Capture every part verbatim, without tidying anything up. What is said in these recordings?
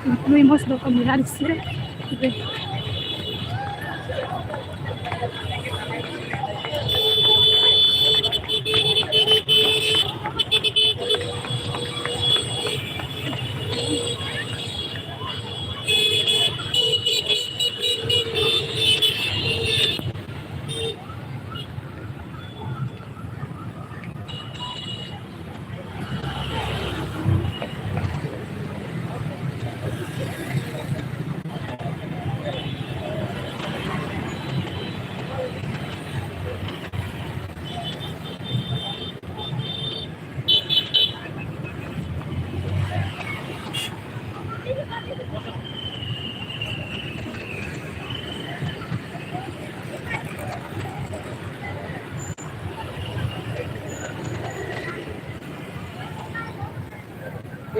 Inklui mós ba komunidade sira.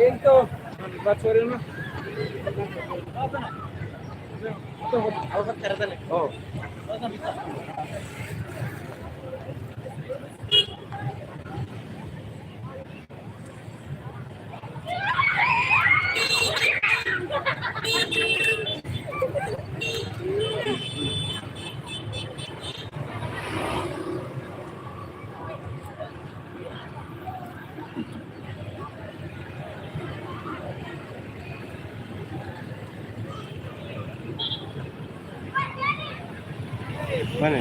Ento, bacorin mah. Oh. Mana?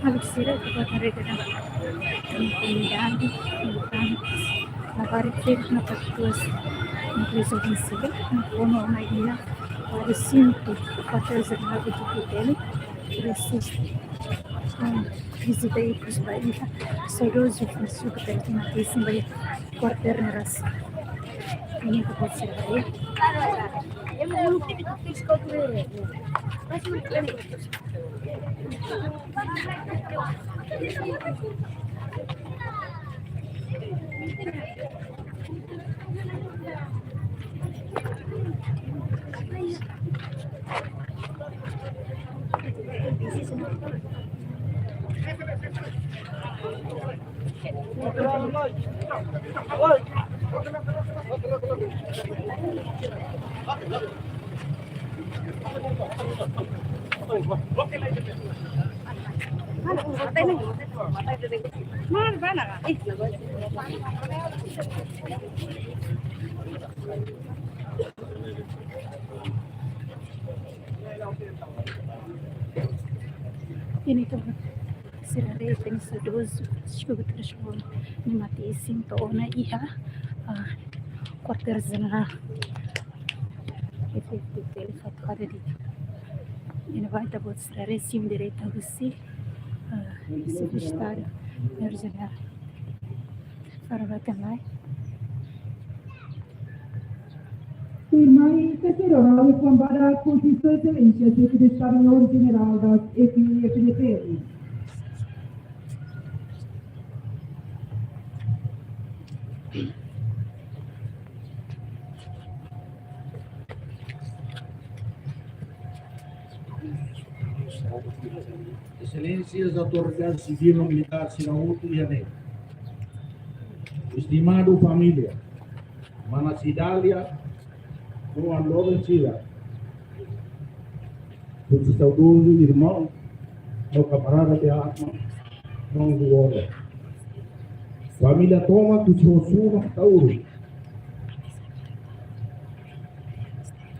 Halo sira, ita bá haree katak komunidade, militantes, labarik sira no patuas inkluzaun sira, no kono mai ina, para sintu, papél jornál de tutela, resiste. Vizita ikus ba ita, saudozu Francisco Teixeira Martins, ba kuartél ne'e rasik. Ini ke posisi ba. Ini tu sira dehan saudozu Chico Guterres Lobão, nia mate-isin to'o ona iha, ah, kuartél jenerál. Ita bele hatene katak iha ne'ebá ita-boot sira resin direta husi, ah, Xefe Estadu, Mayor Jenerál. Para batalha. Tuirmai, terseira orál foin ba da ku Sua Exelénsia Xefe Estadu Mayor Jenerál das F F D T. Exelénsias, autoridade sivíl no militár sira hotu iha ne'e. Estimadu família, mana Cidália, no Androven sira, husi saudozu irmaun no kamarada de arma, João Lú-Olo. Família Tomak husi Hosur, Ataúro.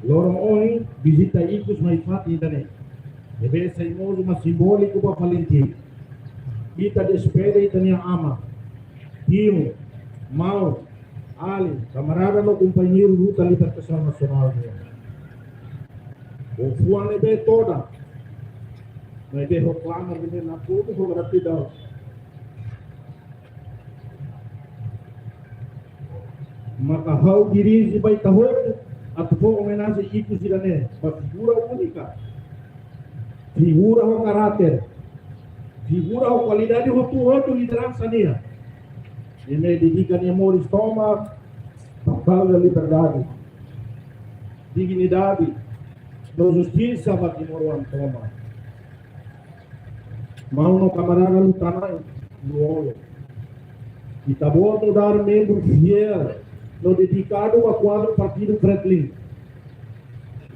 Loron ohin, vizita ikus mai fatin ida-ne'e. Ne'ebé sai mós mak simbóliku ba Falintil. Ita despede ita-nia aman, tiun, maun, alin, kamarada no kompañeiru luta libertasaun nasionál nian. Ho fuan ne'ebé todan, maibé ho klamar ne'ebé nakonu ho gratidão, maka ha'u dirije ba ita hotu atu fó omenajen ikus ida-ne'e ba figura únika, figura ho karáter, figura ho kualidade hotu-hotu lideransa nian, ne'ebé dedika nia moris tomak ba kauza liberdade, dignidade no justisa ba timoroan tomak. Maun no kamarada luta-na'in Lú-Olo. Ita-boot nu'udar membru fiél no dedikadu ba kuadru Partidu Fretilin,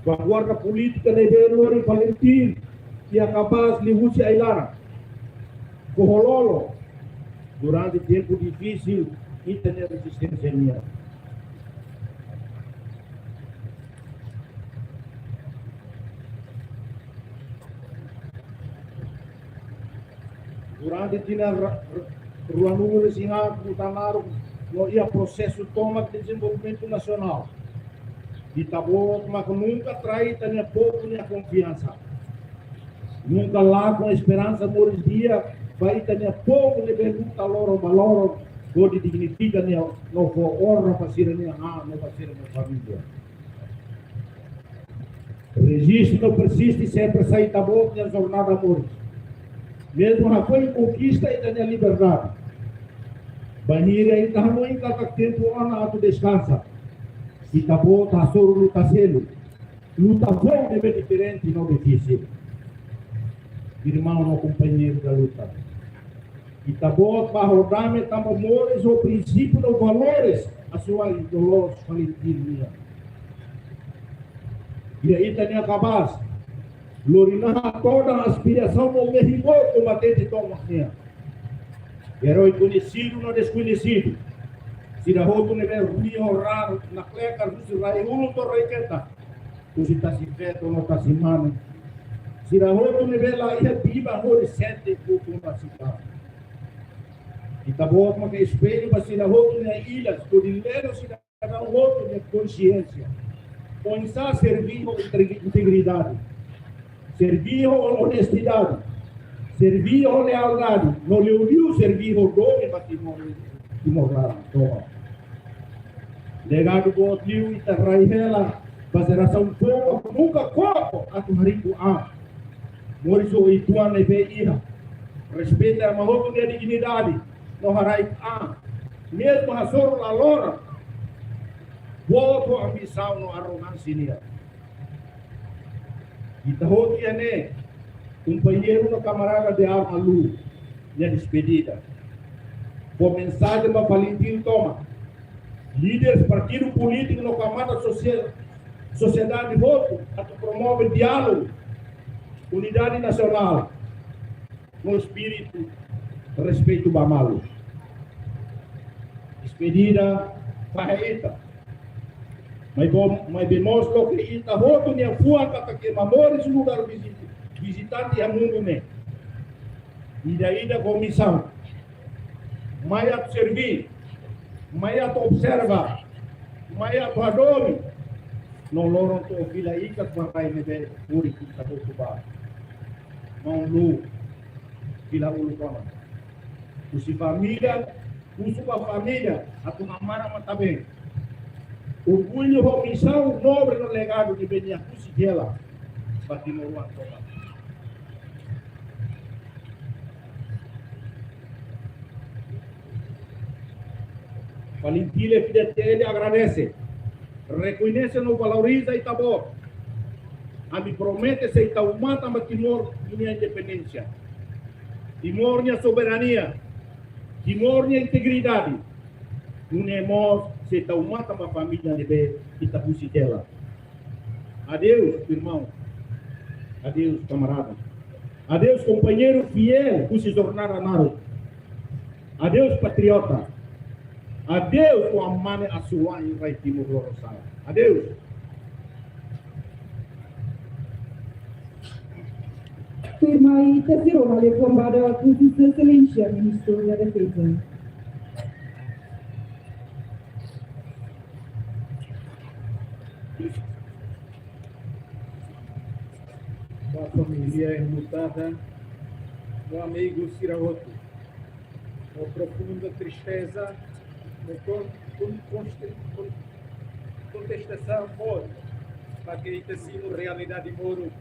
vanguarda polítika ne'ebé lori Falintil iha kabaas liuhusi ai-laran, fó ho lolo durante tempu difisil ita-nia rezisténsia nian. Durante tinan ra-, ra-, ruanulu-resin-haat, luta naruk no iha prosesu tomak dezenvolvimentu nasionál, ita-boot maka nunka trai ita-nia povu nia konfiansa. Nunka lakon esperansa moris di'ak ba ita-nia povu ne'ebé luta loron ba loron hodi dignifika nia, no fó onra ba sira-nia an no ba sira-nia família. Reziste no persiste sempre sai ita-boot nia jornada moris. Mezmu hafoin konkista ita-nia liberdade, bainhira ita hanoin katak tempu ona atu deskansa, ita-boot hasoru luta seluk, luta foun ne'ebé diferente no difisil. Irmaun no kompañeiru da luta, ita-boot bá ho dame tanba moris ho prinsípiu no valores asuwa'in loloos Falintil nian. Iha ita-nia kabaas, lori naha todan aspirasaun no mehi mortu kombatente tomak nian. Erói koñesidu no deskoñesidu, sira hotu ne'ebé ruin ho raan naklekar husi rai-ulun to'o rai-ketak, husi tasi-feto no tasi-mane, sira hotu ne'ebé la iha biban hodi sente buat ruma sira. Ita-boot maka espellu ba sira hotu nia ilas, hodi leno sidadaun hotu nia konxiénsia. Oinsá serví ho integri-, integridade, serví ho onestidade, serví ho lealdade, no liuliu serví ho domin ba Timor, Timor laran tomak. Legadu boot liu ita rai hela ba jerasaun foun atu nunka koko atu hariku an. Moris ho uitoan ne'ebé iha, respeita ema hotu nia dignidade no haraik an, mezmu hasoru la loron, boot ho ambisaun no arrogánsia nian. Ita hotu iha ne'e, Kompañeiru no kamarada de arma Lu, nia despedida. Fó mensajen ba Falintil tomak, líderes partidu polítiku no kamada sosie-, sosiedade hotu atu promove diálogu, unidade nasionál, no espíritu respeitu ba malu. Despedida fahe ita. Maibé, maibé mós loke ita hotu nia fuan katak ema moris nu'udar vizit-, vizitante iha mundu ne'e. Ida-idak ho misaun. Mai atu serví, mai atu observa, mai atu hadomi. No loron to'o fila ikat ba rai ne'ebé horiseik ita hotu ba. Maun Lu, fila uluk ona. Husi família, husu ba família, atu hamara matan-been. Orgullu ho misaun nobre no legadu ne'ebé nia husik hela ba timoroan tomak. Falintil F-FDTL agradese, rekoñese no valoriza Ita-Boot. Ami promete sei tau matan ba Timor nia independénsia, Timor nia soberania, Timor nia integridade. Nune'e mós sei tau matan ba família ne'ebé ita husik hela. Adeus, irmaun. Adeus, kamarada. Adeus, kompañeiru fiél husi jornada naruk. Adeus, patriota. Adeus, oan-mane asuwa'in rai Timor Lorosa'e. Adeus. Tuirmai, ita sei rona liafuan badak husi Sua Exelénsia Ministru da Defeza. Ba família enlutada, ba amigu sira hotu. Ho profunda tristeza, ho kon-, kon-, konste-, kon-, kontestasaun boot, ba ke ita simu realidade moruk,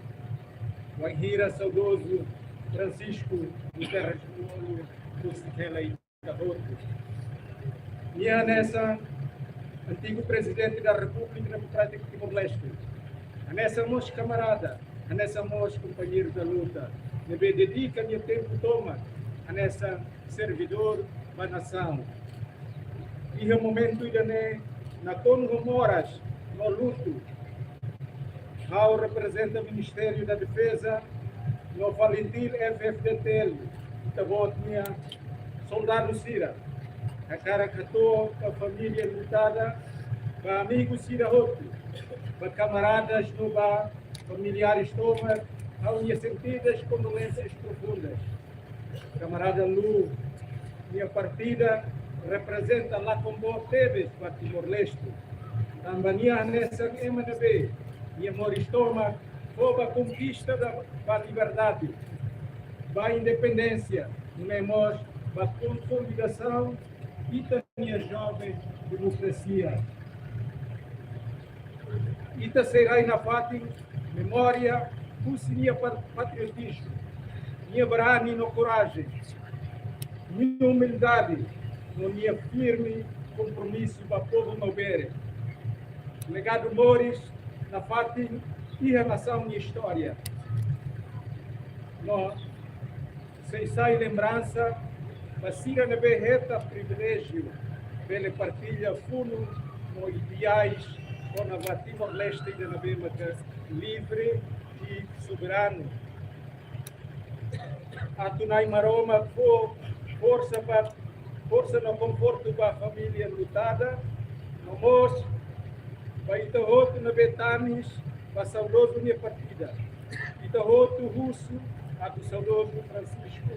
wainhira saudozu Francisco Guterres Lú-Olo husik hela ita hotu. Nia hanesan antigu Prezidente da Repúblika Demokrátika Timor-Leste. Hanesan mós kamarada, hanesan mós kompañeiru da luta, ne'ebé dedika nia tempu tomak, hanesan servidór ba nasaun. Iha momentu ida-ne'e, nakonu ho moras no lutu, ha'u reprezenta Ministériu da Defeza no Falintil F-FDTL, Ita-Boot nia soldadu sira, hakarak hato'o ba família enlutada, ba amigu sira hotu, ba kamaradas no ba familiares tomak, ha'u-nia sentidas kondolénsias profundas. Kamarada Lú nia partida reprezenta lakon boot tebes ba Timor-Leste. Tanba nia hanesan ema ne'ebé nia moris tomak fó ba konkista da, ba liberdade, ba independénsia, nune'e mós ba konsolidasaun ita-nia joven demokrasia. Ita sei rai nafatin memória husi nia pa-, patriotizmu, nia brani no korajen, nia umildade, no nia firme kompromisu ba povu maubere. Legadu moris nafatin iha nasaun nia istória. No sei sai lembransa ba sira ne'ebé hetan priviléjiu bele partilla funu no ideais kona-ba Timor-Leste ida ne'ebé maka livre i soberanu. Atu Na'i Maromak fó forsa ba, forsa no konfortu ba família enlutada, no mós ba ita hotu ne'ebé tanis ba saudozu nia partida. Ita hotu husu atu saudozu Francisco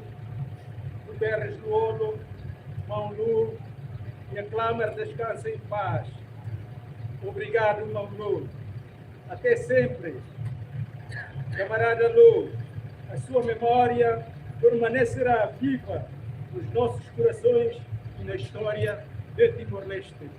Guterres Lú-Olo, Maun Lú, nia klamar deskansa em paz. Obrigadu, Maun Lú. Até sempre. Kamarada Lú, a sua memória permanecerá viva nos nossos corações e na história de Timor-Leste.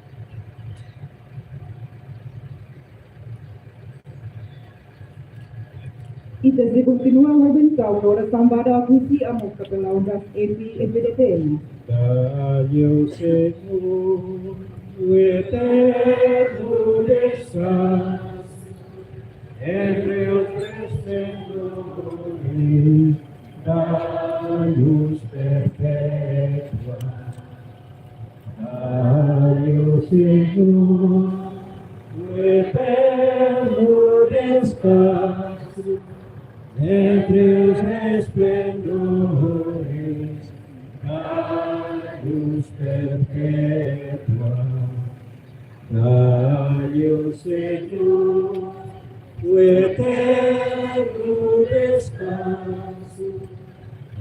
Ita sei kontinua ho bensaun no orasaun badak husi Amu Kapelaun das F-FDTL. Dai ao Senhor o eterno descanso, entre os resplendores Entre os resplendores da luz perpétua, dá-lhe, ó Senhor, o eterno descanso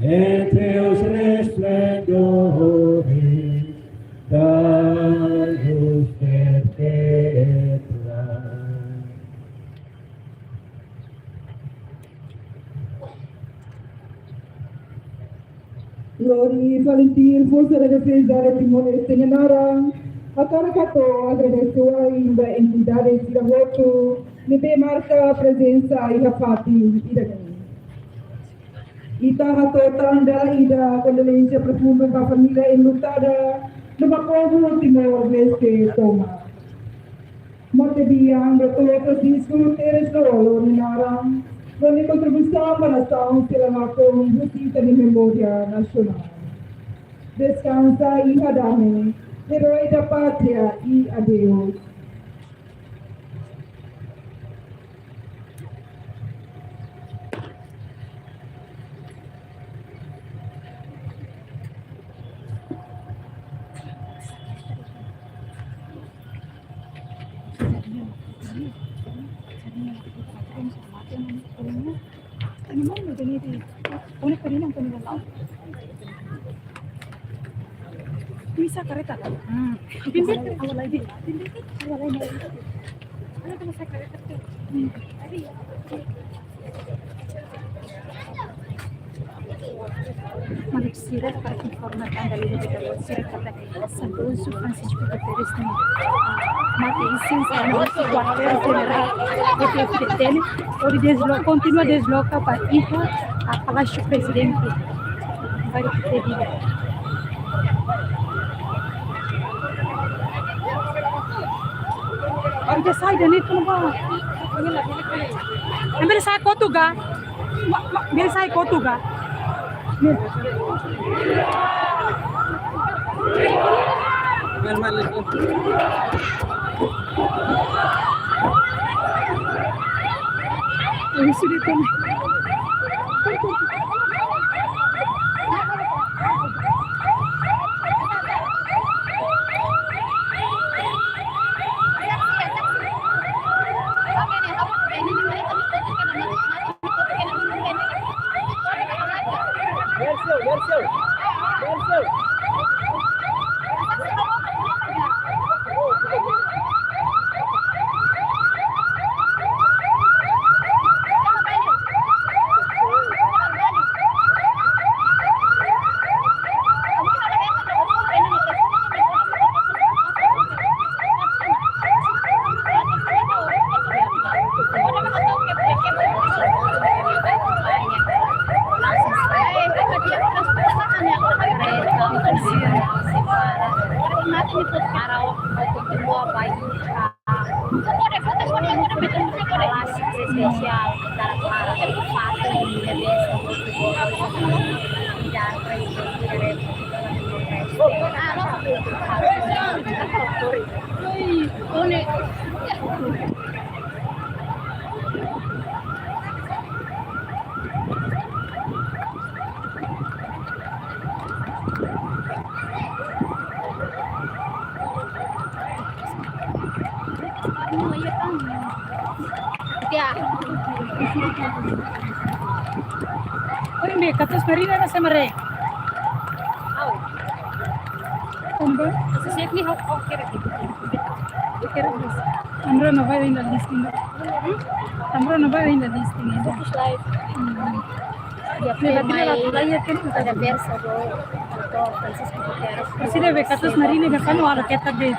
entre os resplendores da luz perpétua. Lori Valentir, forsa da defeza de Timor-Leste nia naran, hakarak hato'o agradesimentu ba entidade sira hotu ne'ebé marka prezensa iha fatin ida-ne'e. Ita hato'o tan dala ida kondolénsia profundu ba família enlutada no ba povu Timor-Leste tomak. Matebian, doutór Francisco Guterres Lú-Olo nia naran, no nia kontribuisaun ba nasaun sira makon husi ita-nia memória nasionál. Deskansa iha dame, herói da pátria, e adeus. Bisa kareta kan? Hmm. Pindah, awal lagi. Pindah, awal lagi. Ada sama saya kareta tuh. Hmm. Tadi ya. Maluk sira, hakarak informa tan dala ida ba ita-boot sira katak saudozu Francisco Guterres ne'e, ah, mate isin iha kuartél jenerál F F D T ne'e, hodi deslo-, kontinua desloka ba iha, ah, Palásiu Prezidente. Baru kita di Ante sai dani tu ba. Ambil sai kotu ga. Ma, ma, ambil sai kotu ga. Ini sudah tu. Ya. Oi, me katus marina na semare. Au. Tanba? Sesek ni hau, hau kira gitu. Kira gitu. Amra no vai ainda listing. Amra no vai ainda listing. Fokus live. Hmm. Dia mai pada bersa do. Preside be katus marina be kanu ala keta be,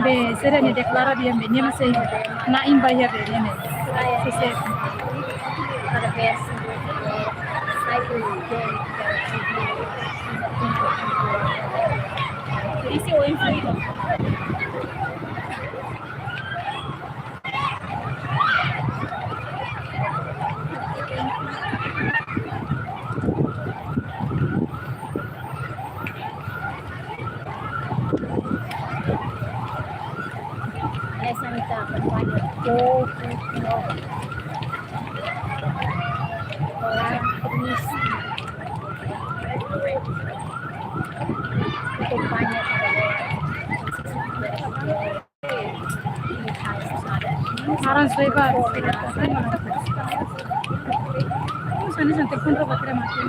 be sira ne'e deklara dia be ne'e masih na imba ya be ne'e. Sesek. Isi o info. Essa me tá acompanhando todo. Olá, Cris. Acompanha também. Aran soe ba. Sana santi pun roba kira mati.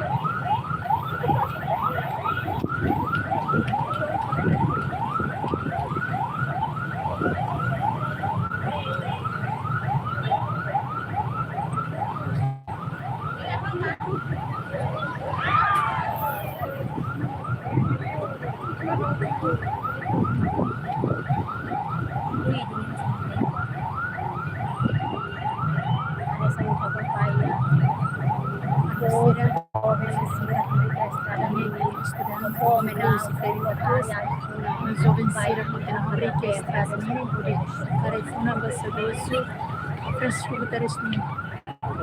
Joven sira kontinua hodi ke estrada ne'e, hodi karefuna ba saudozu Francisco Guterres nia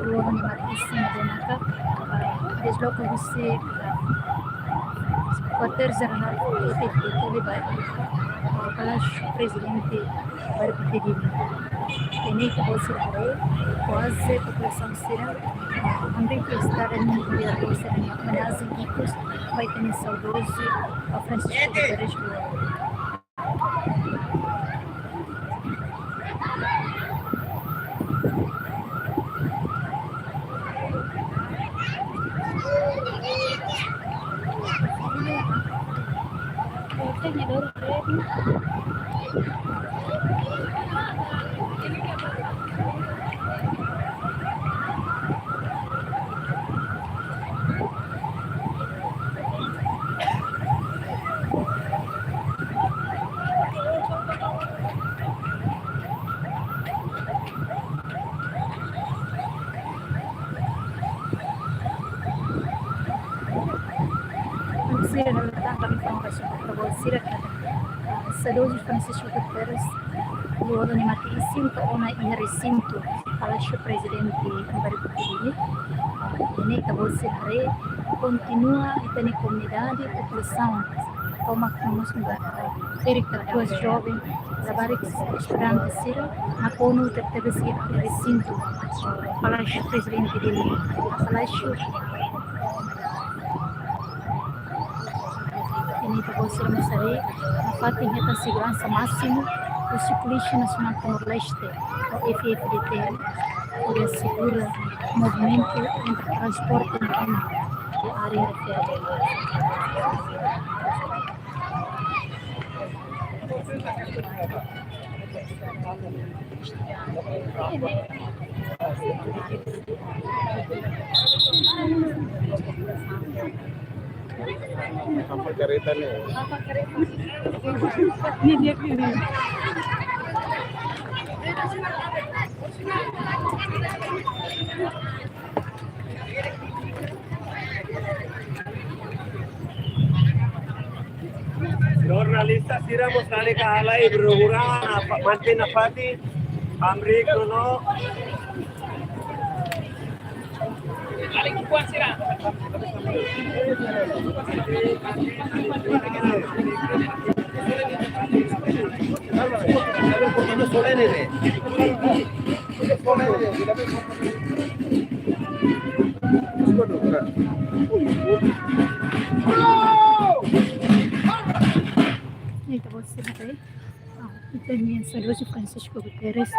luan ne'e mate isin, ne'e maka, ah, desloka husi, ah, kuartél jerál F F D T L ba, ah, Palásiu Prezidente Bairru Piccadilly. Ita-nia ita-boot sira haree, kuaze populasaun sira, ah, hamriik iha estrada ne'e, hodi hato'o sira-nia omenajen ikus ba ita-nia saudozu, ah, Francisco Guterres Lú. Sira na latan kami fó ba sira, ba sira katak, ah, saudozu Francisco Guterres, luan ne'e mate isin to'o ona iha resintu Palásiu Prezidente Bairru Piccadilly. Ah, ita-nia ita-boot sira haree, kontinua ita-nia komunidade, populasaun, tomak no mós ferik katuas, joven, labarik, estudante sira, nakonu tebetebes iha resintu, ah, Palásiu Prezidente Dili, ah, Palásiu. Ita-nia ita-boot sira mós haree, nafatin hetan seguransa másimu husi Polísia Nasionál Timor-Leste, ou F F D T L, hodi asegura movimentu entre transporte no área refere. Apa kareta ne'e? Ini dia ini. Jornalista sira mós nani ka halai berhura, apa, manten nafatin, hamriik no. Ita-boot sira haree, ah, ita-nia saudozu Francisco Guterres,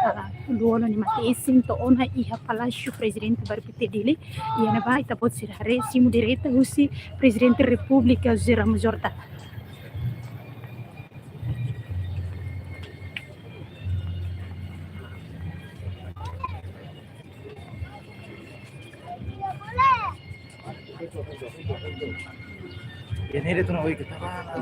ah, luan ne'e mate isin to'o ona iha Palásiu Prezidente Bairru Piccadilly, iha ne'ebá ita-boot sira haree simu direta husi Prezidente Repúblika José Ramos Horta. Ini dia tu nak, oi, kita mana?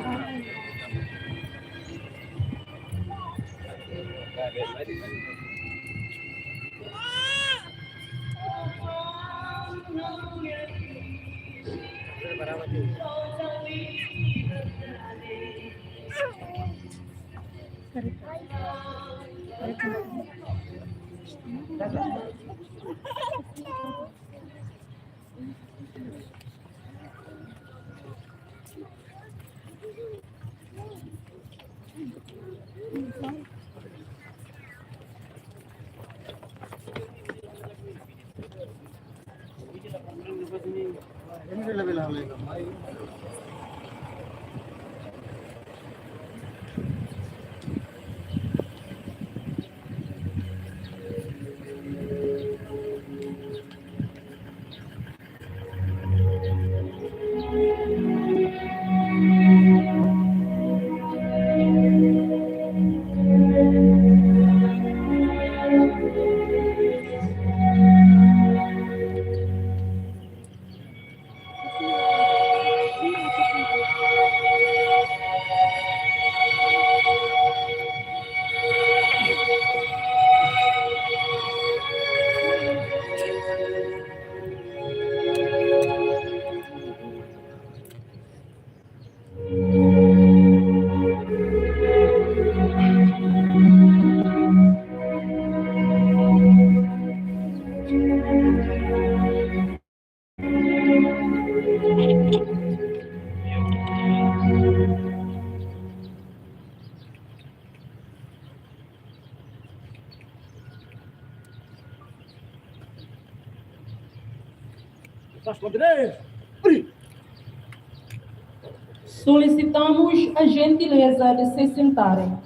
Solicitamos a gentileza de se sentarem.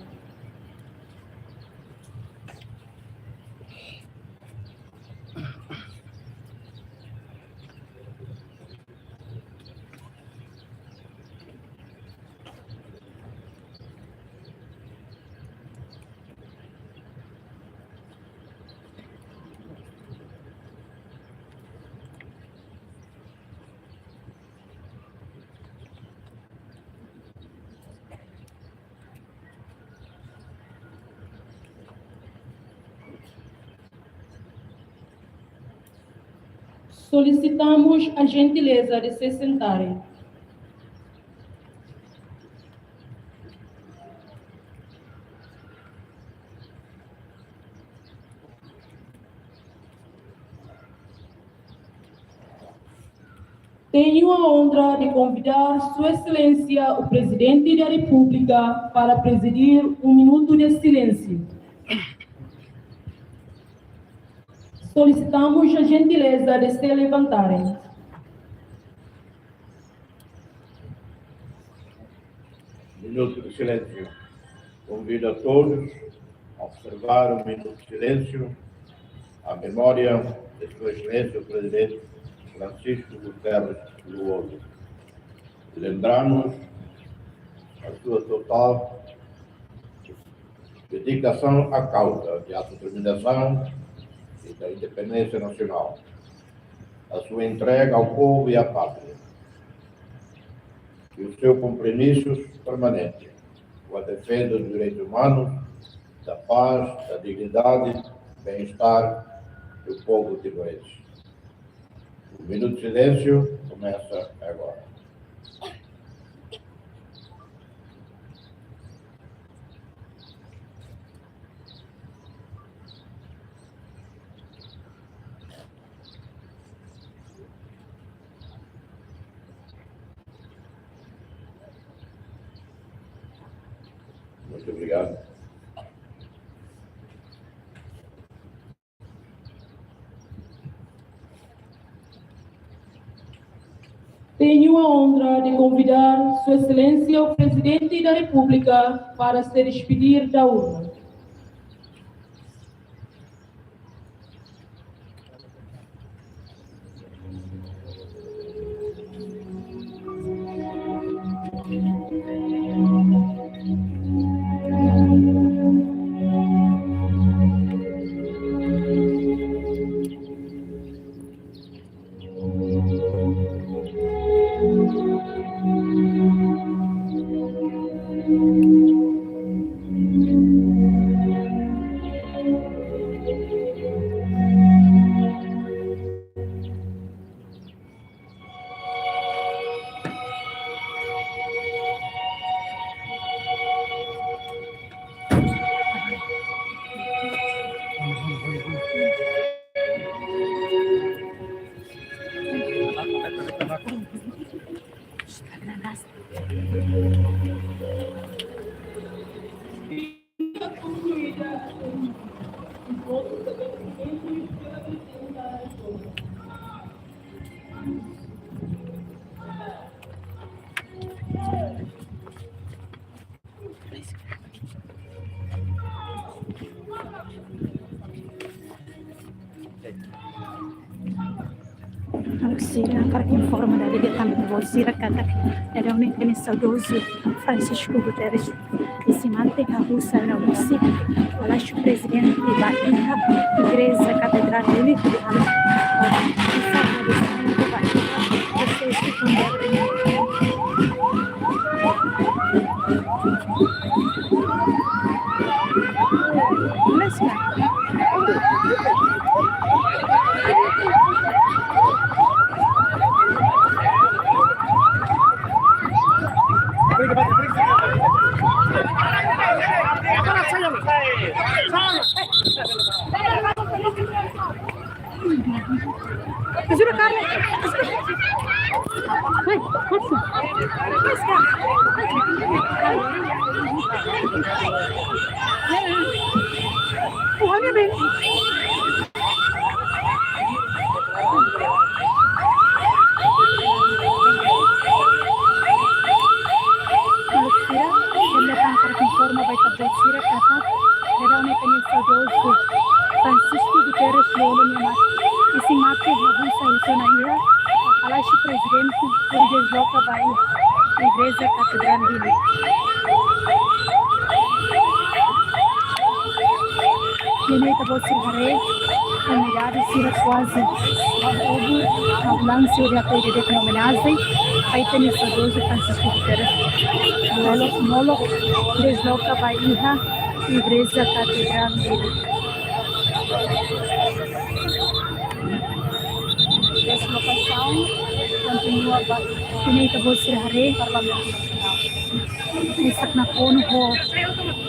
Solicitamos a gentileza de se sentarem. Tenho a honra de convidar Sua Excelência o Presidente da República para presidir um minuto de silêncio. Solicitamos a gentileza de se levantarem. Minuto de silêncio. Convido a todos a observar um minuto de silêncio à memória de Sua Excelência o Presidente Francisco Guterres Lú-Olo. Lembramos a sua total dedicação à causa de autodeterminação e da independência nacional, a sua entrega ao povo e à pátria, e o seu compromisso permanente com a defesa dos direitos humanos, da paz, da dignidade, bem-estar do povo timorês. O minuto de silêncio começa agora. Muito obrigado. Tenho a honra de convidar Sua Excelência o Presidente da República para se despedir da urna. Sira hakarak informa dala ida tan ba ita-boot sira katak daudaun ne'e saudozu Francisco Guterres isin mate hahú sai husi Palásiu Prezidente ba iha Igreja Katedrál Dili, hodi halo misa agradesimentu ba iha prosesu funeráriu. Juro karne. Ai, pasa. Pasa. Empurrame bem. Maluk sira, ita hakarak informa ba ita-boot sira katak daudaun ne'e saudozu Francisco Guterres Lú Olo nia mate, isin mate hahú sai husi ona iha Palásiu Prezidente, hodi desloka ba iha Igreja Katedrál Dili. Ita-boot sira haree, komunidade sira kuaze la'o obra, ambulánsia sira hodi halo omenajen ba ita-nia saudozu Francisco Guterres Lú Olo, molok desloka ba iha Igreja Katedrál Dili. Deslokasaun kontinua ba, ita-boot sira haree, Parlamentu Nasionál. Ita nakonu ho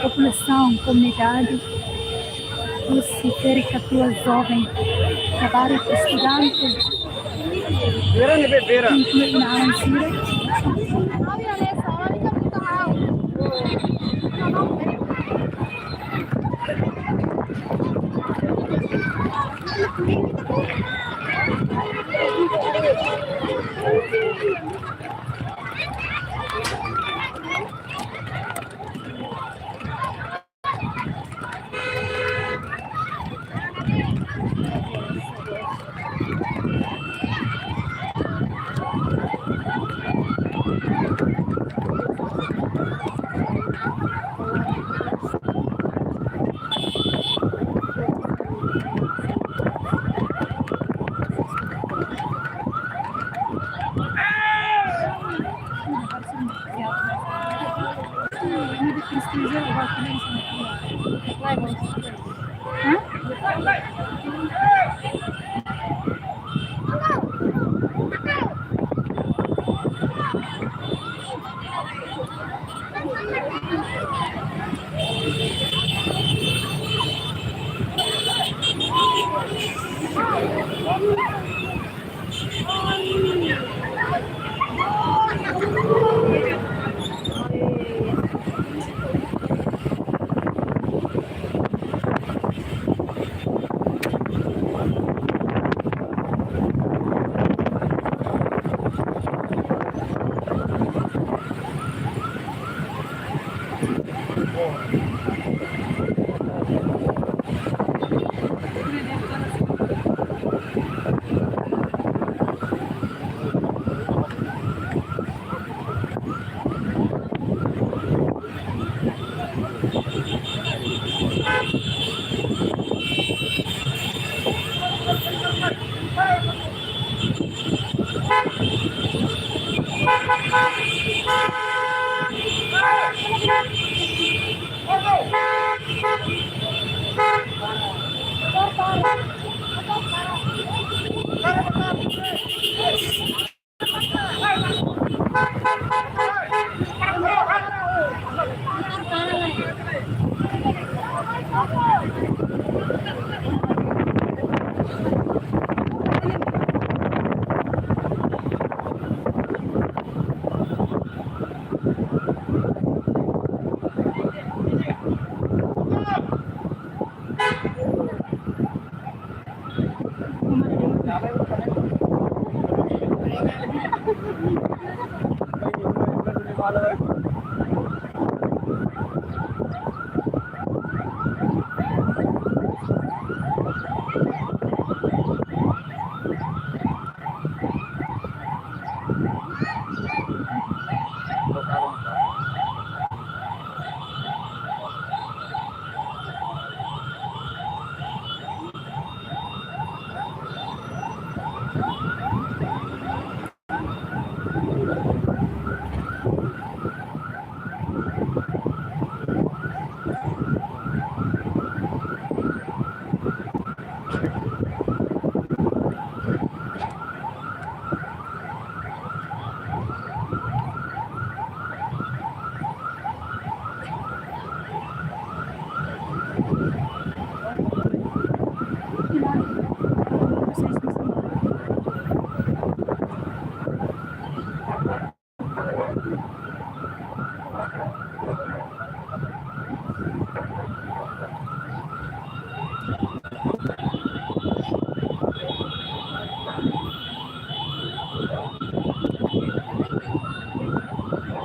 populasaun, komunidade, husi ferik-katuas, joven, labarik, estudante, inklui naran sira.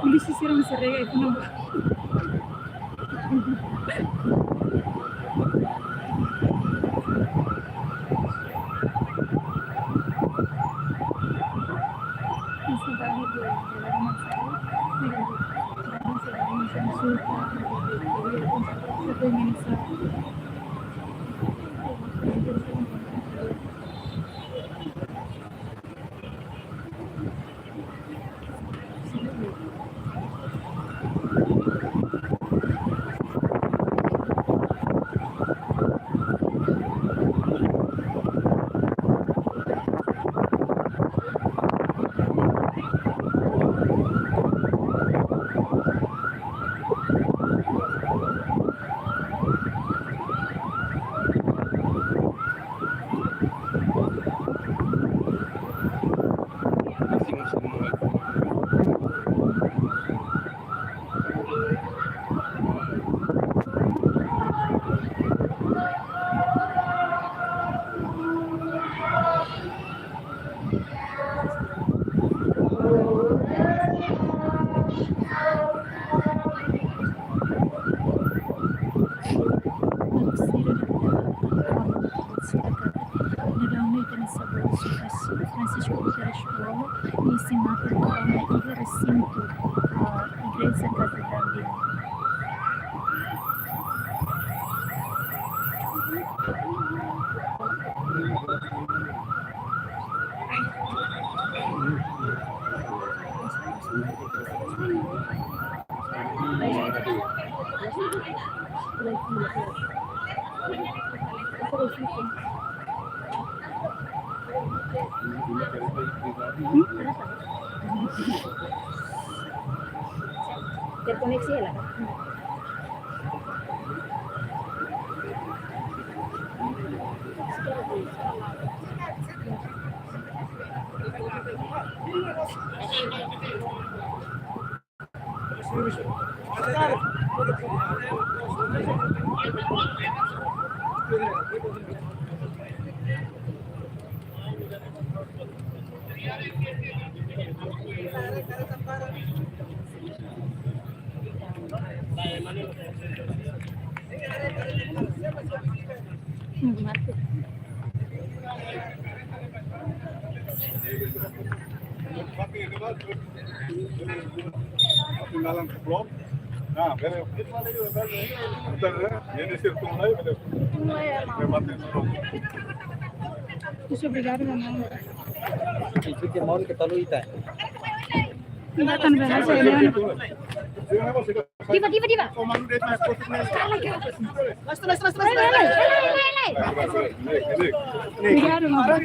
Polísia sira mesti rega itu, no? Dadaun ne'e ita-nia saudozu Francisco Guterres Lú-Olo, nia sei mate to'o ona iha resintu, ah, Igreja Katedrál Dili. Terkoneksi ya, lah. Muito obrigada, mamãe. Ita-nia maun ke talu ita. Ita akan berhasil, ya. Diva, diva, diva. Obrigado, mamãe.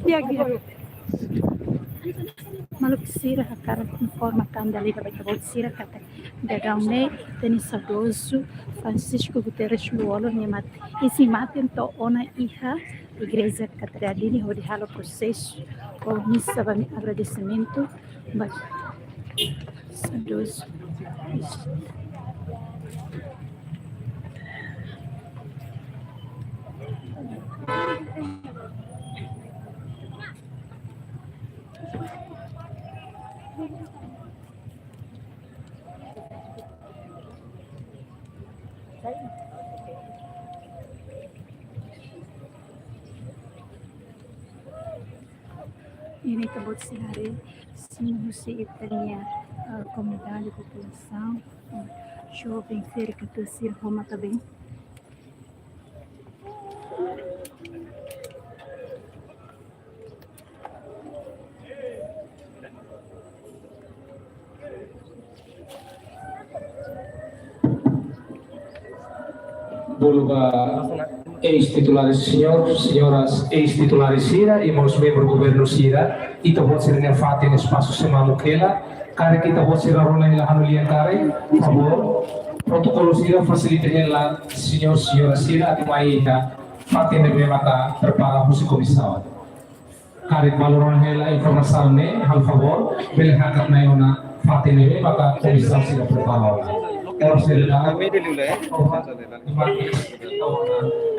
Di'ak, di'ak. Maluk sira, hakarak informa tan dala ida ba ita-boot sira katak dadaun ne'e ita-nia saudozu Francisco Guterres Lú-Olo nia mate. Nia sei mate to'o ona iha Igreja Katedrál Dili hodi halo prosesu ou misa ba agradesimentu ba saudozu. Ita-boot sira haree simu husi ita-nia a komunidade, populasaun, joven, sira ke tuir sira homa também. Bolu ba eis-titulares, señór, señoras, eis-titulares sira, irmaun membru governu sira, ita-boot sira-nia fatin espasu sei mamuk hela, karik ita-boot sira rona hela ha'u-nia lian karik, favór, protokolu sira fasilita hela, señór, señora sira, atu mai iha fatin ne'ebé mak ita prepara husi komisaun. Karik balu rona hela informasaun ne'e, halo favór, bele hakat mai ona fatin ne'ebé maka komisaun sira prepara ona. Orsida,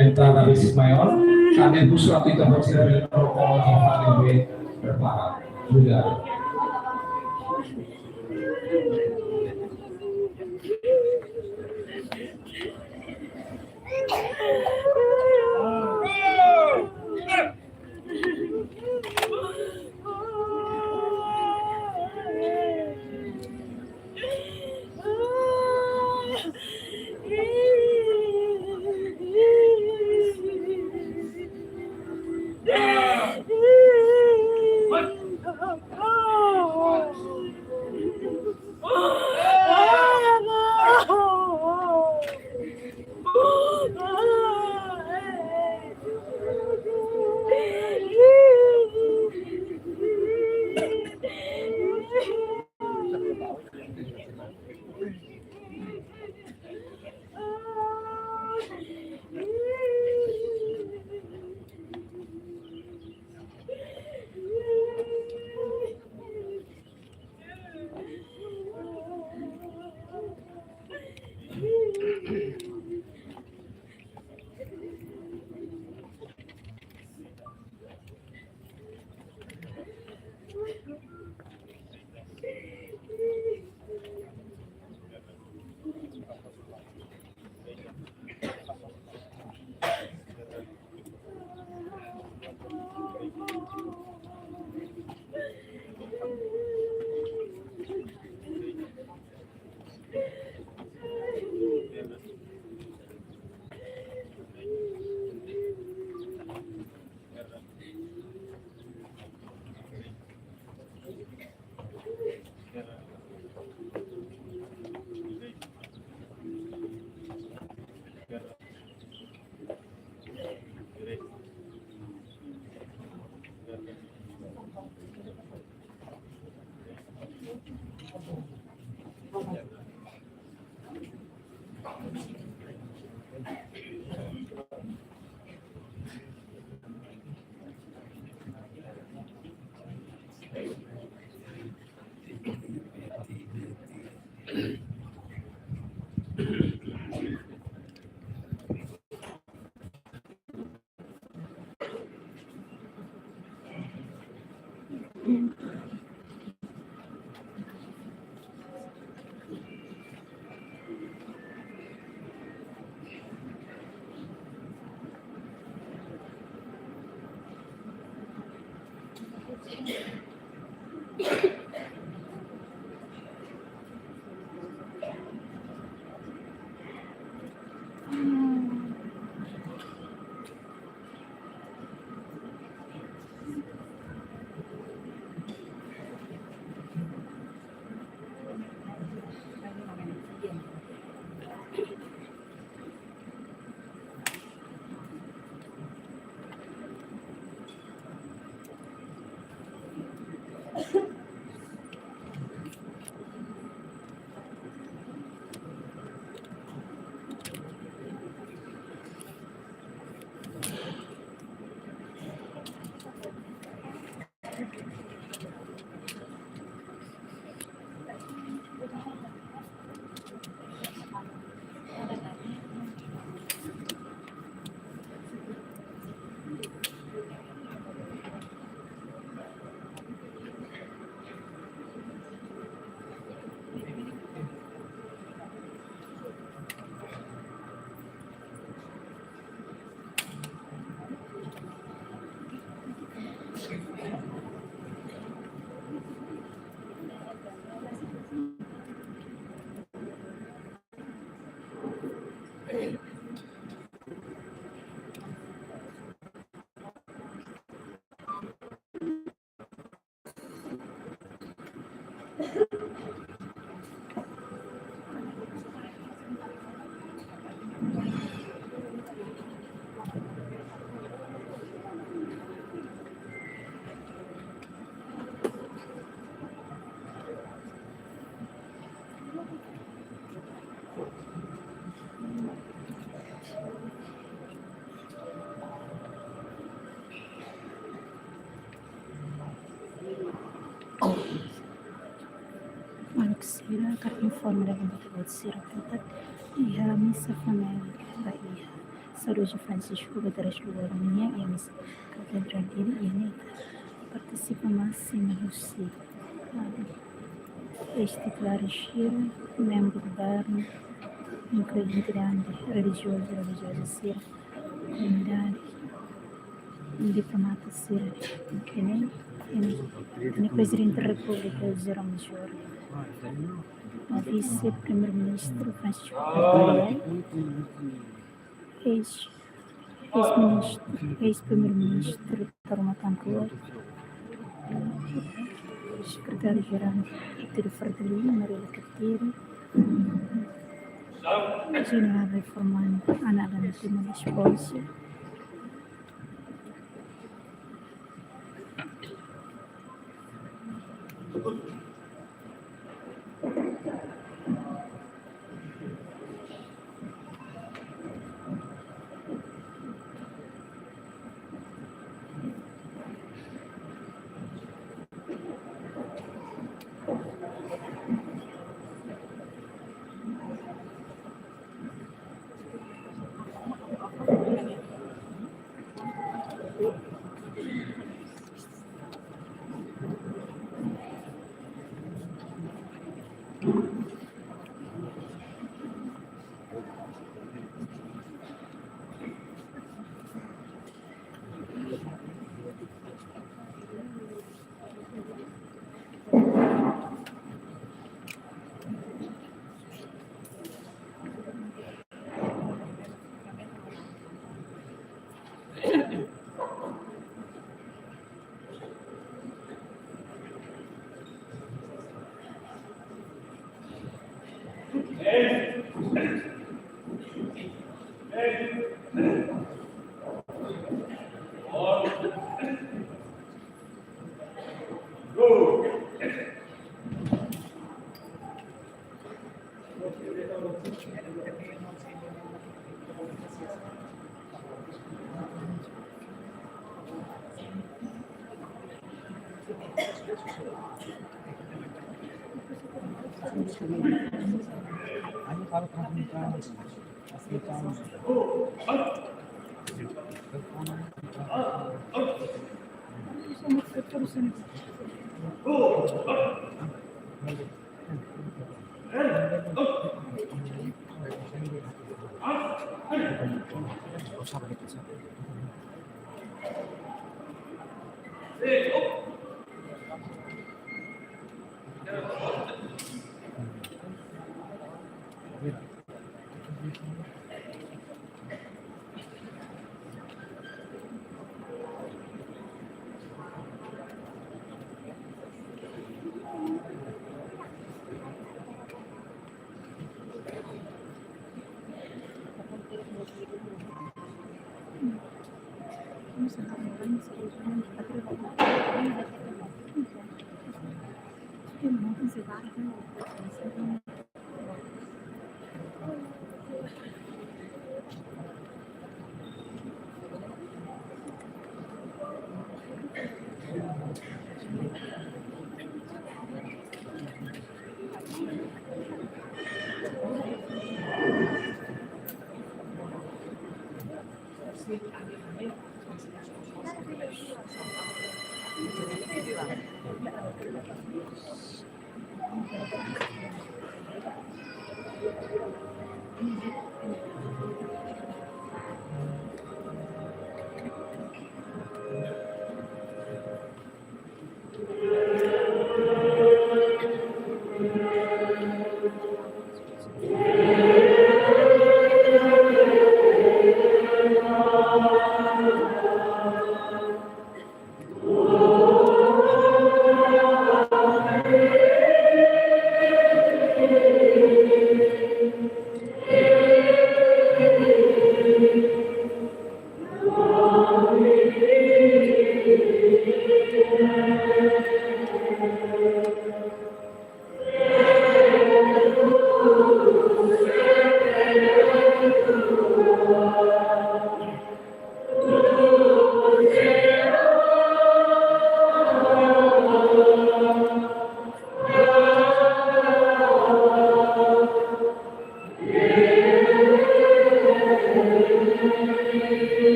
entrada besik maiór, ami husu atu ita-boot sira bele rokon iha fatin ne'ebé prepara. Obrigadu. Hakarak informa ba ita-boot sira katak iha misa família ba iha saudozu Francisco ba tras lugar nian iha misa katedrál, iha ne'e ita partisipa másimu husi, ah, eis-titulár sira, membru governu, inkluzive entidade relijioza, relijioza sira, komunidade, diplomata sira, ita-nia, ita-nia, ita-nia Prezidente Repúblika José Ramos Horta, Vise-Primeiru-Ministru Francisco Carbonell, eis, eis-ministru, eis-Primeiru-Ministru Taur Matan Ruak, Sekretáriu-Jerál Partidu Fretilin, Marielle Cartier, Jenerál Reformadu Ana Dalma Timonés Ponce.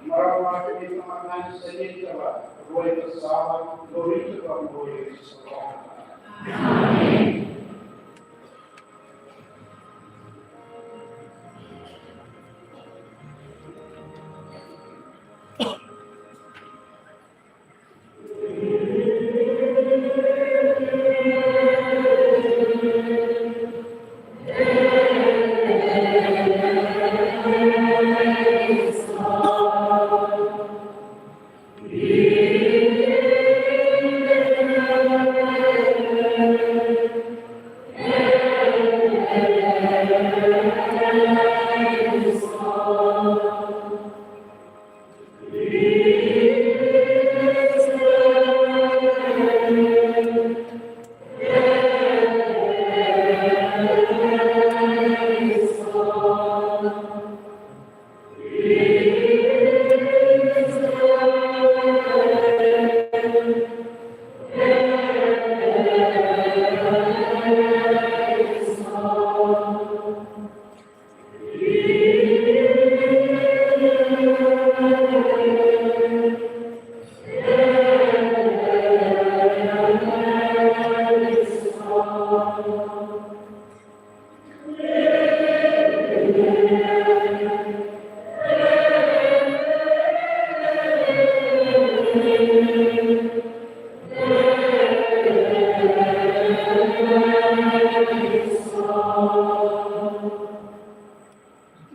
Maromak, ita mak Na'i sendiri, Tuhan, rua ita sala, glória ita ba Maromak Yesus.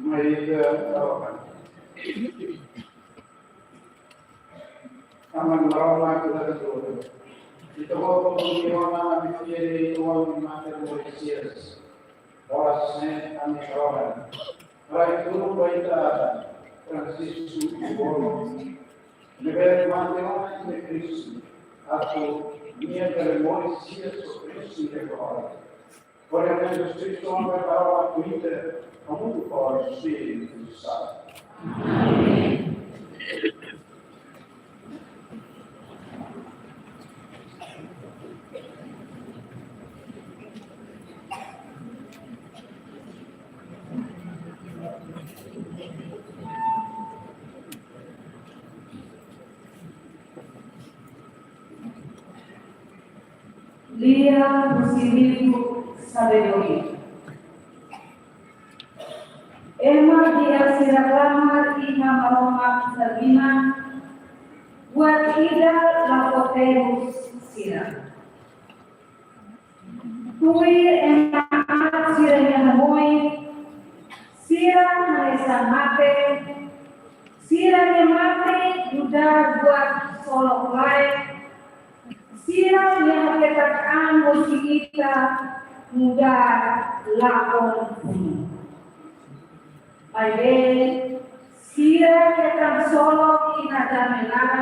Mari ita doakan. Aman, Maromak ita-nia Na'i. Ita-Boot, ita-nia Na'i, ita-nia Tuhan, ita-nia Mater Maria. Oras ne'e ami rohan. Rai turu ba ita Francisco Bolo. Ne'ebé mate ona iha Kristu. Atu nia bele moris di'ak ho Kristu Glória a Deus Cristo, homem para a política, como tu pode ser usado. Lia husi livru Sabedoria. Ema di'ak sira klamar iha Maromak nia liman, buat ida la fó terus sira. Tuir ema aat sira-nia hamoif, sira hanesan mate, sira-nia mate nu'udar buat solok-laek, sira-nia haketak an husi ita nu'udar lakon funu. Maibé sira hetan solok iha dame laran